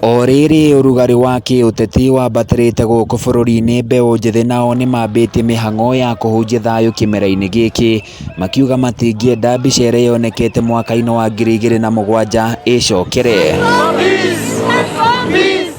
O rĩrĩ ũrugarĩ wa kĩũteti wambatĩrĩte gũkũ bũrũri-inĩ, mbeũ njĩthĩ nao nĩmambĩtie mĩhang'o ya kũhunjia thayũ kĩmera-inĩ gĩkĩ, makiuga matingĩenda mbica ĩrĩa yonekete mwaka-inĩ wa 2007 ĩcokere.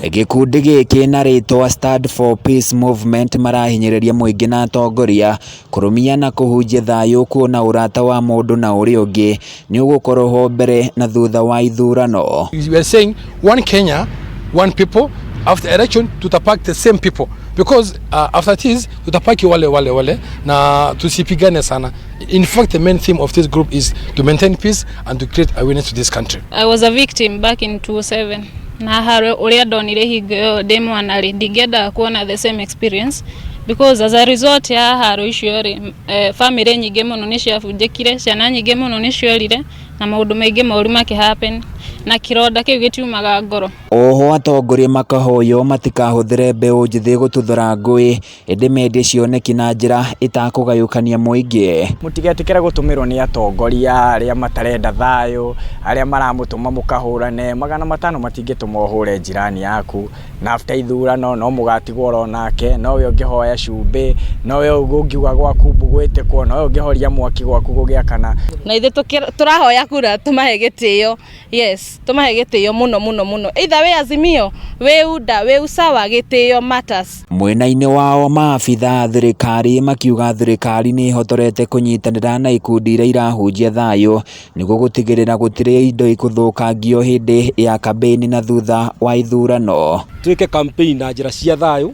Gĩkundi gĩkĩ na rĩtwa Stand for Peace Movement marahinyĩrĩria mũingĩ na atongoria kũrũmia na kũhunjia thayũ kuona ũrata wa mũndũ na ũrĩa ũngĩ nĩ ũgũkorwo ho mbere na thutha wa ithurano. We are saying one Kenya, one people. After election tutapack the same people because after this tutapaki wale wale wale na tusipigane sana. In fact, the main theme of this group is to maintain peace and to create awareness to this country. I was a victim back in 2007 na haro uria ndonire hingo ĩyo ndĩ mwana rĩ, ndingĩenda kuona the same experience because as a result ya haro icio rĩ, family nyingĩ mũno nĩ ciabunjĩkire, ciana nyingĩ mũno nĩ ciorire na maũndũ maingĩ moru makĩ happen na kĩronda kĩu gĩtiumaga ngoro. Oho atongoria makahoywo matikahũthĩre mbeũ njĩthĩ gũtuthũra ngũĩ ĩndĩ mendie cioneki na njĩra ĩtakũgayũkania mũingĩ. Mũtigetĩkĩre gũtũmĩrwo nĩ atongoria arĩa matarenda thayũ, arĩa maramũtũma mũkahũrane. 500 matingĩtũma ũhũre njirani yaku, na after ithurano no mũgatigwo oro nake, nowe ũngĩhoya cumbĩ, nowe ũngiuga gwaku mbu gwĩtĩkwo, nowe ũngĩhoria mwaki gwaku gũgĩakana. Na ithuĩ tũrahoya kura tũmahe gĩtĩo, yes, tũmahe gĩtĩo mũno mũno mũno, either wĩ Azimio, wĩ UDA, wĩ Usawa, gĩtĩo matters. Mwena-inĩ wao maabitha a thirikari makiuga thirikari nĩ ĩhotorete kũnyitanĩra na ikundi iria irahunjia thayũ nĩguo gũtigĩrĩra gũtirĩ indo ikũthũkangio hĩndĩ ya kambĩini na thutha wa ithurano. Twĩke campaign na njĩra cia thayũ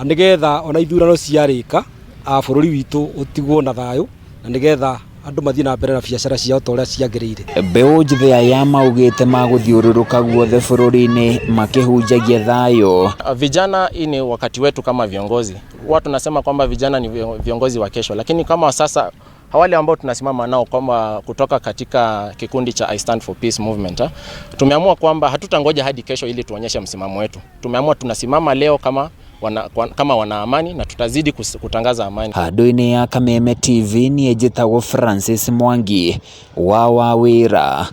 nĩgetha ona ithurano ciarĩka bũrũri witũ ũtigwo na thayũ na nĩgetha andũ mathiĩ na mbere na biacara ciao ta ũrĩa ciagĩrĩire. Mbeũ njĩthĩ aya maugĩte magũthiũrũrũka guothe bũrũri-inĩ makĩhunjagia thayũ. Vijana, hii ni wakati wetu kama viongozi. Huwa tunasema kwamba vijana ni viongozi wa kesho, lakini kama sasa wale ambao tunasimama nao kwamba kutoka katika kikundi cha I Stand for Peace Movement, tumeamua kwamba hatutangoja hadi kesho ili tuonyeshe msimamo wetu. Tumeamua tunasimama leo kama wana amani na tutazidi kutangaza amani. Handũ-inĩ ya Kameme TV niĩ njĩtagwo Francis Mwangi wa Wawĩra.